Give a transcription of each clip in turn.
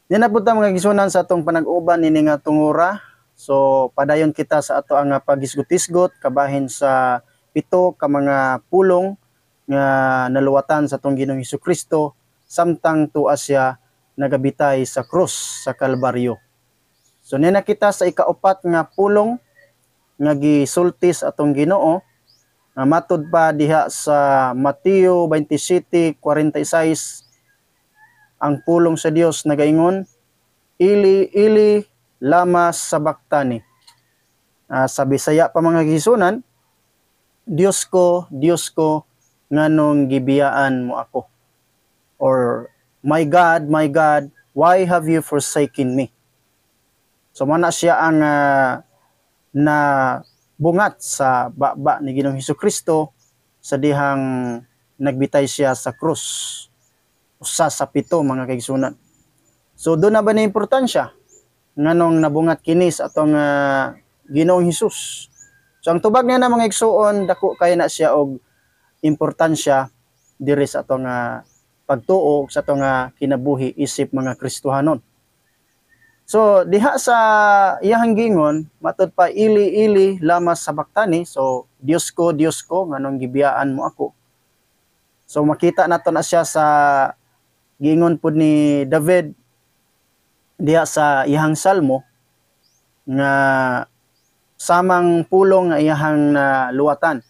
Yan na po ta, mga igsuonan, sa atong panag-uban nini nga tungura. So padayon kita sa ato ang paghisgot-hisgot kabahin sa pito ka mga pulong nga naluwatan sa atong Ginoong Hesus Kristo samtang tua siya nagabitay sa krus sa Kalbaryo. So nina kita sa ikaupat nga pulong nga gisulti sa atong Ginoo nga matud pa diha sa Mateo 27:46. Ang pulong sa Dios nagaingon, "Eli Eli lama sabaktani?" Sa Bisaya pa, mga igsuonan, "Diyos ko, Diyos ko, nganong gibiyaan mo ako?" Or "My God, my God, why have you forsaken me?" So mana siya ang na bungat sa baba ni Ginoong Hesus Kristo sa dihang nagbitay siya sa krus. Usa sa pito, mga kaigsunan. So doon na ba na importansya nganong nabungat kini sa atong Ginoong Hesus? So ang tubag niya na, mga igsuon, dako kay na siya og importansya diri sa atong pagtuo, sa atong kinabuhi isip mga Kristohanon. So diha sa iyahang gingon matud pa, "Eli Eli lama sabaktani?" So "Dios ko, Dios ko, nganong gibiyaan mo ako?" So makita nato na siya sa giingon pud ni David diha sa iyahang salmo nga samang pulong nga iyahang naluwatan.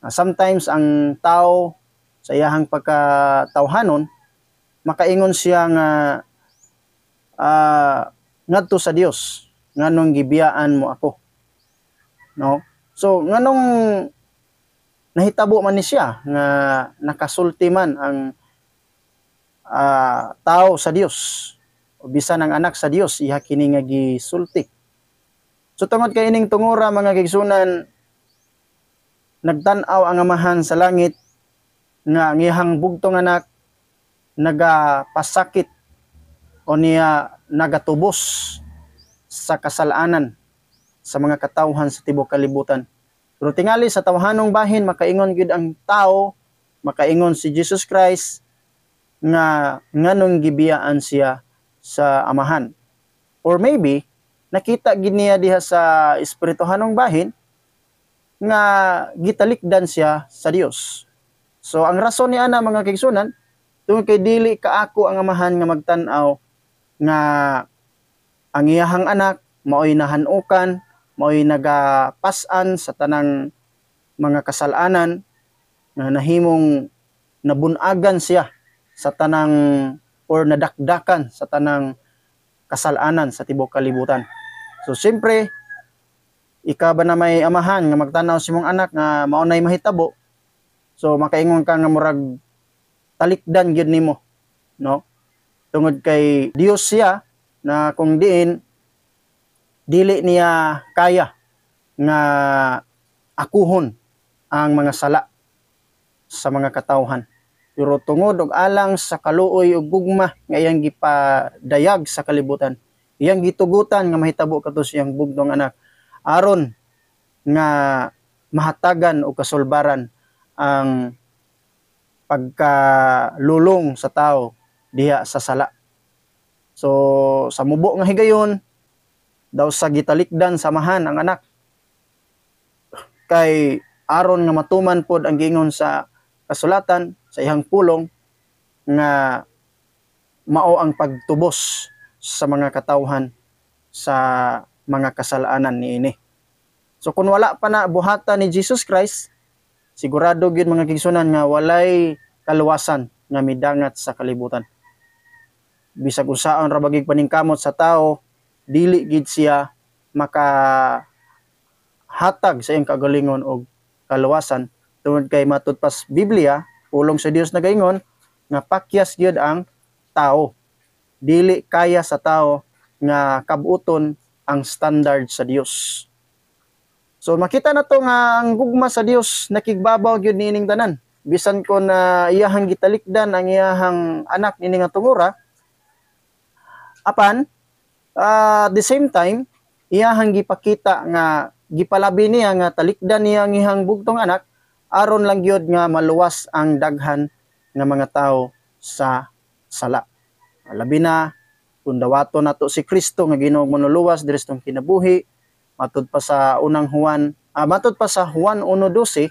Sometimes ang tao sa iyahang pagkatawhanon, makaingon siya nga ngadto sa Dios, "Nganong gibiyaan mo ako?" No? So nganong nahitabo man ni siya nga nakasulti man ang tao sa Dios o bisan ang anak sa Dios, iha kini nga gisulti? So tungod kay ining tungura, mga kaigsunan, nagtan-aw ang Amahan sa langit nga ang iyahang bugtong anak nagapasakit o niya nagatubos sa kasalanan sa mga katawhan sa tibuok kalibutan. Pero tingali sa tawhanong bahin, makaingon gyud ang tao, makaingon si Jesus Christ nga nganong gibiyaan siya sa Amahan. Or maybe nakita gid niya diha sa espirituhanong bahin nga gitalikdan siya sa Dios. So ang rason ni ana, mga kaigsunan, tungod kay dili kaako ang Amahan nga magtan-aw nga ang iyahang anak maoy nahanukan, maoy nagapas-an sa tanang mga kasalanan nga nahimong nabunagan siya sa tanang or nadakdakan sa tanang kasalanan sa tibuok kalibutan. So siyempre, ikaw ba na may amahan nga magtanaw sa imong anak nga mao nay mahitabo, so makaingon ka nga murag talikdan gyud nimo, no? Tungod kay Dios siya na kung diin dili niya kaya nga akuhon ang mga sala sa mga katawhan. Pero tungod og alang sa kaluoy ug gugma nga iyang gipadayag sa kalibutan, iyang gitugutan nga mahitabo kato siyang bugtong anak aron nga mahatagan og kasulbaran ang pagkalulong sa tao diha sa sala. So sa mubo nga higayon, daw sa gitalikdan sa Amahan ang anak kay aron nga matuman pod ang giingon sa kasulatan sa iyang pulong nga mao ang pagtubos sa mga katawhan sa mga kasalanan niini. So kung wala pa na buhatan ni Jesus Christ, sigurado gyud, mga kaigsunan, nga walay kaluwasan nga midangat sa kalibutan. Bisag unsaon ra bagig paningkamot sa tao, dili gid siya maka hatag sa iyang kagalingon og kaluwasan tungod kay matud pas Biblia, pulong sa Dios nagaingon nga pakyas gyud ang tao. Dili kaya sa tao nga kabuton ang standard sa Dios. So makita na to nga ang gugma sa Dios nakigbabaw gyud niining tanan. Bisan kon na iyahang gitalikdan ang iyahang anak niini nga tungura, apan at the same time iyahang gipakita nga gipalabi niya nga talikdan niya ang iyang bugtong anak aron lang gyud nga maluwas ang daghan nga mga tao sa sala. Labi na Kung dawaton nato si Kristo nga Ginoo manluluwas diri sa atong kinabuhi, matud pa sa unang Juan, matud pa sa Juan 1:12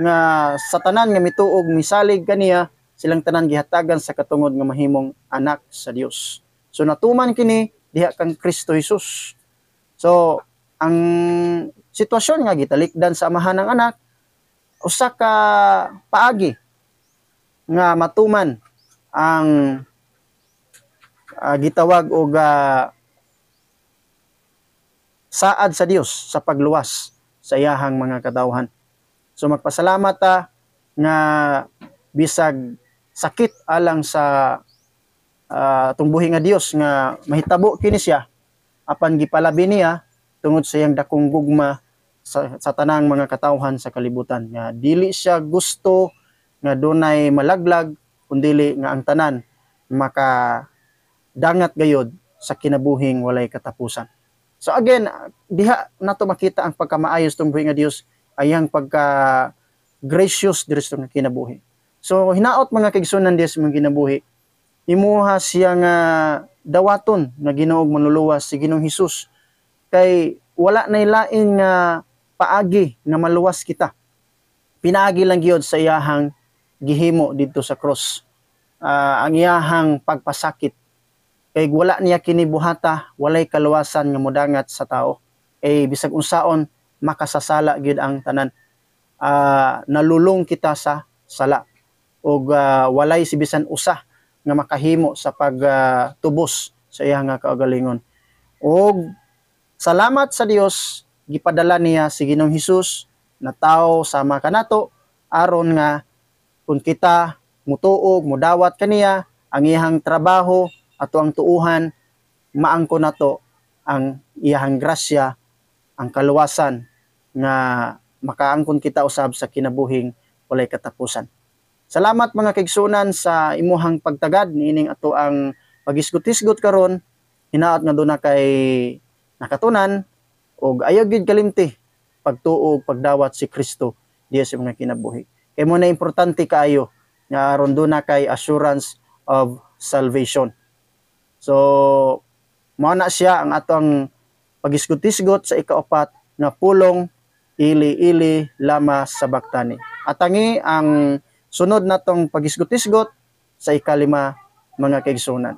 nga sa tanan nga mituog, misalig kaniya, silang tanan gihatagan sa katungod nga mahimong anak sa Dios. So natuman kini diha kang Kristo Jesus. So ang sitwasyon nga gitalikdan sa amahan ng anak, usa ka paagi nga matuman ang gitawag og saad sa Dios sa pagluwas sa iyahang mga katawhan. So magpasalamat ta nga bisag sakit alang sa atong buhi nga Dios nga mahitabo kini siya, apan gipalabi niya tungod sa iyang dakong gugma sa tanang mga katawhan sa kalibutan, nga dili siya gusto nga dunay malaglag, kundili nga ang tanan maka dangat gayod sa kinabuhing walay katapusan. So again, diha nato makita ang pagkamaayos tong buhi nga Dios, ayang pagka gracious diri sa nga kinabuhi. So hinaot, mga kaigsunan, diha sa mga kinabuhi, imuha siya nga dawaton nga Ginoong manluluwas si Ginoong Hesus, kay wala nay lain nga paagi nga maluwas kita. Pinaagi lang gyud sa iyahang gihimo didto sa cross. Ang iyahang pagpasakit. Kay wala niya kini buhata, walay kaluwasan nga modangat sa tao. Eh bisag unsaon, makasasala gyud ang tanan. Nalulong kita sa sala ug walay si bisan usa nga makahimo sa pagtubos sa iyang nga kaugalingon. Og salamat sa Dios, gipadala niya si Ginoong Hesus na tao sama kanato, aron nga kung kita mutuog, mudawat kaniya, ang iyang trabaho ato ang tuuhan, maangko nato ang iyahang grasya, ang kaluwasan nga makaangkon kita usab sa kinabuhing walay katapusan. Salamat, mga kaigsunan, sa imuhang pagtagad niining ato ang pagisgot-hisgot karon. Hinaot nga duna kay nakatunan og ayaw gid kalimti pagtuog, pagdawat si Kristo diya sa mga kinabuhi. Kay mao na importante kaayo nga aron duna kay assurance of salvation. So mao na siya ang atong pagisgot-hisgot sa ikaapat nga pulong, "Eli Eli lama sabaktani." Atangi ang sunod natong pagisgot-hisgot sa ikalima, mga kaigsunan.